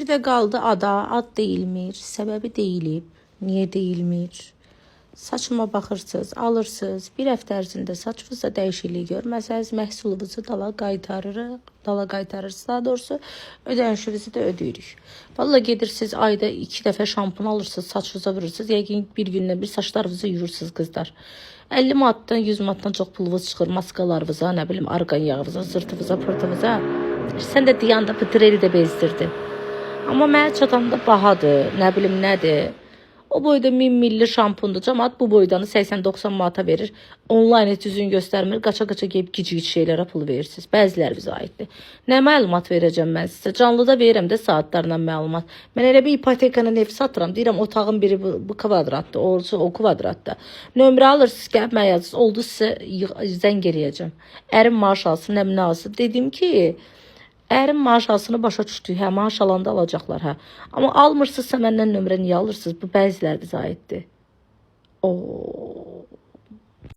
Bir də qaldı ada, ad deyilmir, səbəbi deyilib. Niyə deyilmir? Saçıma baxırsınız, alırsınız. Bir həftə ərzində saçınızda dəyişiklik görməsəniz, məhsulunuzu dala qaytarırıq. Dala qaytarırsınız, daha doğrusu ödənişinizi də ödəyirik. Valla gedirsiniz ayda 2 dəfə şampun alırsınız, saçınıza vurursunuz. Yəqin bir gündən bir saçlarınızı yuyursunuz qızlar. 50 manatdan 100 manatdan çox pulunuz çıxır maskalarınıza, nə bilim arqan yağınıza, zırtınıza, pırtınıza. Sən də deyəndə pıtıreli də bezdirdi. Amma mənə çatanda bahadır, nə bilim nədir. O boyda 1000 milli şampundur. Camaat bu boydanı 80-90 manata verir. Onlayn heç üzün göstərmir. Qaça-qaça gəlib gic-gic şeylərə pul verirsiniz. Bəzilərinizə aiddir. Nə məlumat verəcəm mən sizə? Canlıda verirəm də saatlarla məlumat. Mən elə bir ipotekanın ev satıram. Deyirəm otağın biri bu kvadratdır, orası o kvadratda. Nömrə alırsınız, gəlib mənə yazırsınız. Oldu sizə zəng eləyəcəm. Ərim maaş alsın, nə nə alsın. Dedim ki, ərim maaş alsını başa düşdük. Hə, maaş alanda alacaqlar, hə. Amma almırsınızsa məndən nömrə niyə alırsınız? Bu bəzilərinizə aiddir. Oo.